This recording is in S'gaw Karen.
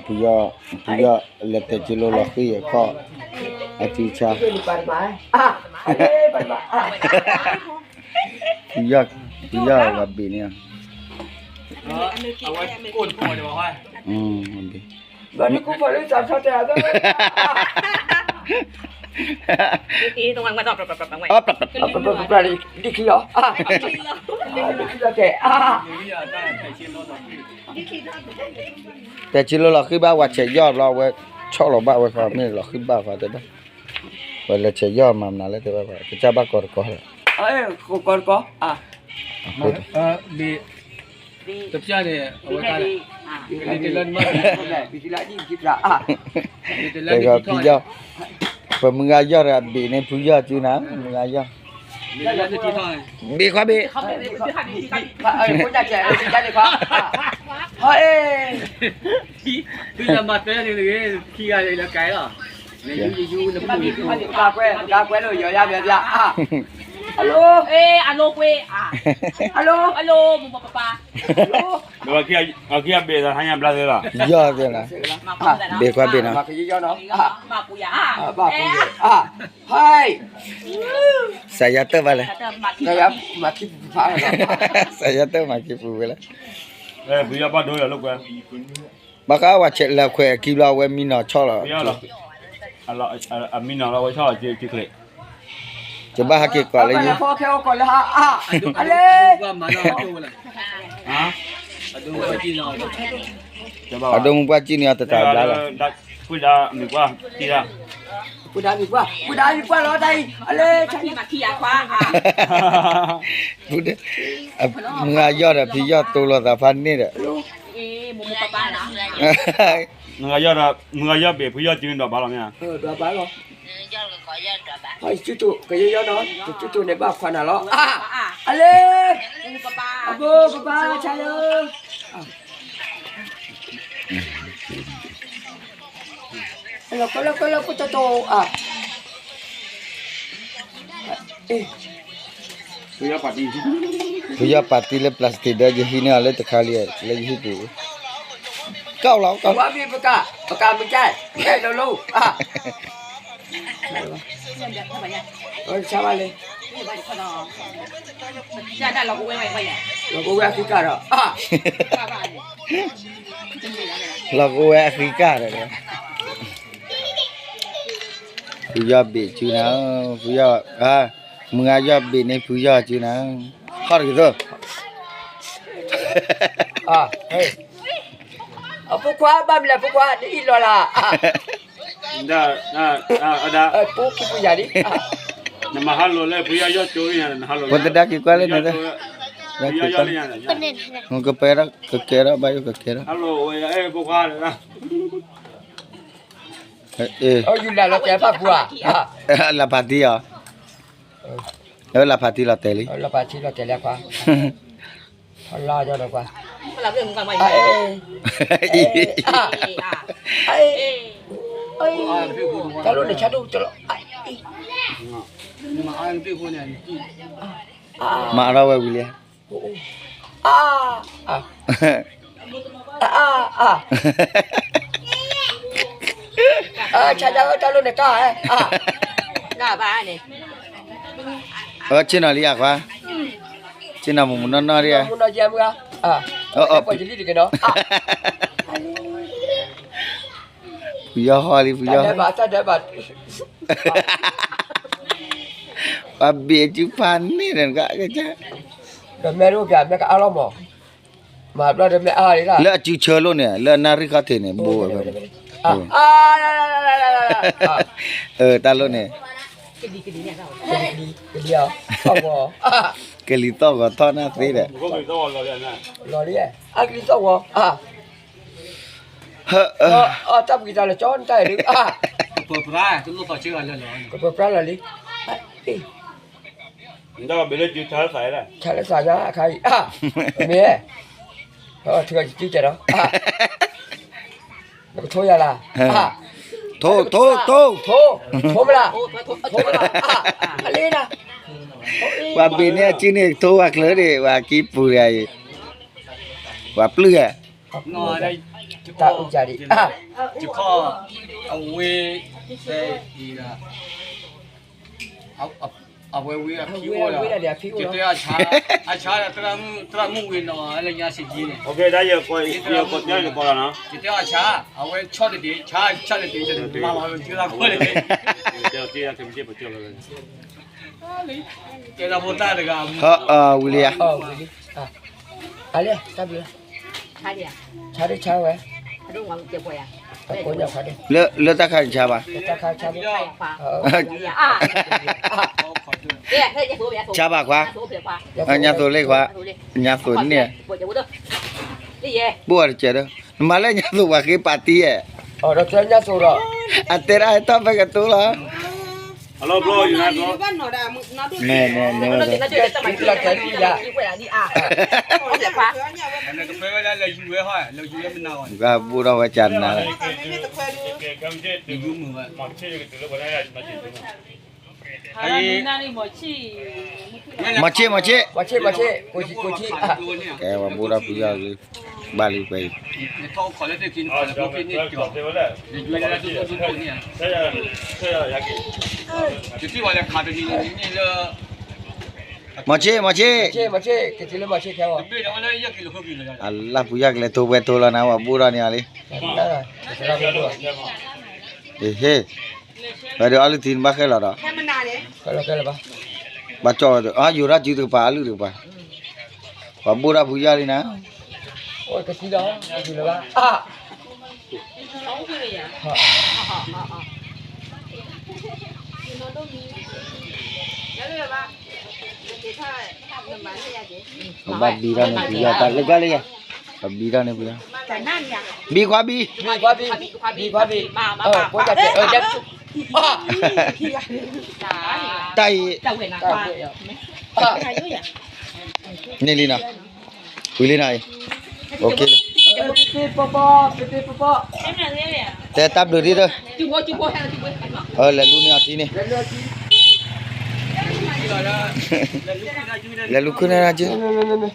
ဖုယီၢ်, ဖုယီၢ်လဲၤတဲာ်ကၠိလိလီၤဃံၣ်အခီၣ်, အထံဆါ, ဖုယီၢ်, ဖုယီၢ်ဝဲဘ့ၣ်န့ၣ်, အဝဲကိၢ်တကိၢ်န့ၣ်ဘၣ်, ဘၣ်နကူၣ်ဖီလၢသးထီၣ်တဲအသး ဒ်ခံလီၤ, ဒ်ခံလီၤတဲာ်, တဲာ်ကၠိလိလီၤဃံၣ်ဘၣ် ဝဲဆဲးယီၢ်ဘျီ ဝဲဆီၣ်လီၤဘၣ်ဝဲဃီ မ့ၢ်လီၤဃံၣ်ဘၣ်ဃီတဲဘၣ်, ဝဲလဲၤဆဲးယီၢ်မၤမနုၤလဲၣ်တဲဘၣ် ကစၢ်ဘၣ်ကီတကီလီၤ, ကီတကီ, တပျၢ်န့ၣ်, တဲကီးဖုယီၢ်, ပမုၢ်ဂၤယီၢ်ဒီးအဘ့ၣ်န့ၣ် ဖုယီၢ်စုနၤ မုၢ်ဂၤယီၢ်, ဘ့ၣ်ခွါဘ့ၣ်, အလီၢ်, အလီၢ်, ဘ့ၣ်ခွါဘ့ၣ်နီၤ, စးယၤတၢ်ဘၣ်လဲၣ်, စးယၤတၢ်မၤခံပူၤဝဲလဲၣ်, ဘၣ်ဃးဝဲဆဲးလၢခွဲးအခံဘျီ အဝဲမံနီၤဆီၣ်လီၤ, အမံနီၤလီၤဝဲဆီၣ်လီၤ, ယဘၣ်ဟဲက့ၤကွၢ်လၢယိၤ, အဒိမူပှၢ်ကံၣ်န့ၣ် အတတၢ်ဘျါလီၤ, ပှၤဒၣ်မုၣ်ပှၢ်ကံၣ်ဒၣ်, မုၢ်ဂၤယီၢ်ဒီးဖုယီၢ်တိလိာ်သးဖးန့ၣ်ဒီး, မုၢ်ဂၤယီၢ်ဒီး မုၢ်ဂၤယီၢ်ဘ့ၣ်ဖုယီၢ်စုန့ၣ်ဒွးဘၣ်လီၤမ့ၢ်ဧါ, ကယီၢ်နီၤ, ကယီၢ်န့ၣ်ဘၣ်ခွါနၤလီၤ, အလ့, အဘိပပၢ်ဆါယီၢ် လီၤကလၢကလၢပတတိၤ, ဖုယီၢ်ပာ်တံၢ်လၢ plastic ဒီး ယဟံးန့ၢ်အီၤလၢတခါလံ, လၢယဟံၣ်ပူၤ, ကၢ်လီၤ, ဝါမ့ၢ်ပကး, ပကးမ့ၢ်ကဲ, ကဲလီၤလီၤ, ဆါဘၣ်လံ, လီၤကဝဲအဃံကၢ်ဒီး, လီၤကဝဲအဃံကၢ်ဒီး, ဖုယီၢ်ဘ့ၣ်စုနၤ, ဖုယီၢ်, မုၢ်ဂၤယီၢ်ဘ့ၣ်န့ၣ်ဖုယီၢ်စုနၤ, ဟီၣ်တက့ၤသိး, အဖိခွါ ဘၣ်မနုၤလဲၣ် ဖိခွါ နအံၣ်လီၤလၢ်, ဖိခံပူၤယၤလံ, နမၤဟါလိာ်လၢဖုယီၢ်ယီၢ်ကၠိ, ပတဒါက့ၤကွၢ်လၢန့ၣ်, ကပၢၤထီၣ် ကကဲထီၣ် ဘၣ်ယိၣ်ကကဲထီၣ်, လၢဖးတံၢ်အီၤ, လၢဖးတံၢ်လီၤတဲာ်လံ, လၢဖးတံၢ်လီၤတဲာ်လံခွါ, လၢ, တၢ်လိၣ်န့ၣ်ဆါဒိၣ်တလီၤ, မၤအါထီၣ်ဝဲဝံၤလံ, အါ, အါ, အါ, ဆါဒၣ်ဝဲတၢ်လိၣ်န့ၣ်ကါ, ဆ့ၣ်နီၤလံဧါခွါ, ဆ့ၣ်နီၤမူးမူးနီၢ်နီၢ်ဒံး, ပှၤယလံတက့ၢ်နီၤ, ဖုယီၢ်ဟီၣ်လံ ဖုယီၢ်, ပှၤဘ့ၣ်အစုဖးန့ၣ်ဒီး, ဒီးမ့ၢ်ဒိၣ်က့ၤ မ့ၢ်ကအါလီၤမး, မၤဘျီဒီးမ့ၢ်အါလံလၢ, လၢအစုဆၢလိၣ်န့ၣ် လၢအနၣ်ရံၣ်ခီၣ်ထံးန့ၣ် ဘိဝဲဖဲ, တၢ်လိၣ်န့ၣ်, ကလံၤသီၣ်ဂီၤထီၣ်နၢ်သ့ဒီး, ကလံၤသီၣ်ဂီၤထီၣ်နၢ်သ့ဒီး, လီၤလံ, အကလံၤသီၣ်ဂီၤ, တၢ်ပကံၤတၢ်လီၤကၠီတၢ်အံၤဒုး, ကပၢၤပြါလီၤလံ, ဆါလၢသးညါအခါအံၤ, မ့ၢ်, ထုးကတံၢ်ကဲဒီး, နကထိယၤလၢ်, ထိ, ထိ, ထိ, ထိမ့ၢ်လၢ်, ထိမ့ၢ်လၢ်, အလ့နၤ, ပှၤဘ့ၣ်န့ၢ်အစုန့ၣ် ထိပှၤချၢန့ၣ် ပှၤကံပူၤတဂၤအံၤ, ပှၤပျုၢ်ဧါ, တၢ်အူကၢ်ဒံး, ယခီၣ်, အဝဲ, အဝဲဝံၤအဖံအိၣ်လီၤ, ယတဲအဆါ, အဆါဒီးသရၣ်မုၣ်ဝံၤနီၤ လၢညါစ့ၢ်ကီးန့ၣ်, ယတဲအဆါ, အဝဲဆီၣ်တဒ့, ဆါ, ဆါတဒ့, ယမၤလီၤလၢကၢၢ်လီၤခိၣ်န့ၣ်, တဲတၢ်ဖိတၢ်တဂၤ, ဝံၤလံဧါ, လၢတၢ်ခါန့ၣ်ဆါဘၣ်, ဆါဘၣ်ခွါ, ညါသိးလ့ၣ်ခွါ, ညါသိးန့ၣ်, ဘိၣ်အီၤတစဲးဒီး, နမၤလၢညါသိးပှၤဃ့ပာ်တံၢ်ဧါ, အတဲဒၣ်ဟဲထီၣ်ဖဲကတိၤလီၤ. ဘိၣ်ထီၣ်ဝဲကနၤလီၤ, မၤဆ့ၣ်မၤဆ့ၣ်, ကဲဝဲဘိၣ်ထီၣ်ဖုယီၢ်လံ, ဘၣ်လံဖဲအံၤ, မၤဆ့ၣ်မၤဆ့ၣ်, အလၢဖုယီၢ်ကလဲၤထိဝဲထိလီၤနၤ ပှၤဘိၣ်ထီၣ်န့ၣ်လံ, ဟ့ၣ်, ဝဲဒီးအီလုၢ်ထံနဘၣ်ဃဲလီၤဒီး, ဘၣ်ကၠီၣ်ဝဲ, ယိၤထီၣ်စုတကပၤ အီလုၢ်တကပၤ, ပှၤဘိၣ်ထီၣ်ဖုယီၢ်လံနၤ, ဘၣ်ဘံထီၣ်န့ၣ်ဖုယီၢ်တၢ်လၢကွၢ်လၢယၤ, ဘၣ်ဘံထီၣ်န့ၣ်ဖုယီၢ်, ဘံခွါဘံ, ဘံခွါဘံ, ဘံခွါဘံ, တၢ်အံၤ, န့ၣ်လံနီၤ, ဝံၤလံနီၤအံၤ, အိၣ်ခ့လံ, တဲတၢ်ဘျုးဒ်သိး, လဲၤလူန့ၢ်အီၤထံန့ၣ်, လဲၤလူခုန့ၢ်အီၤထံန့ၣ်,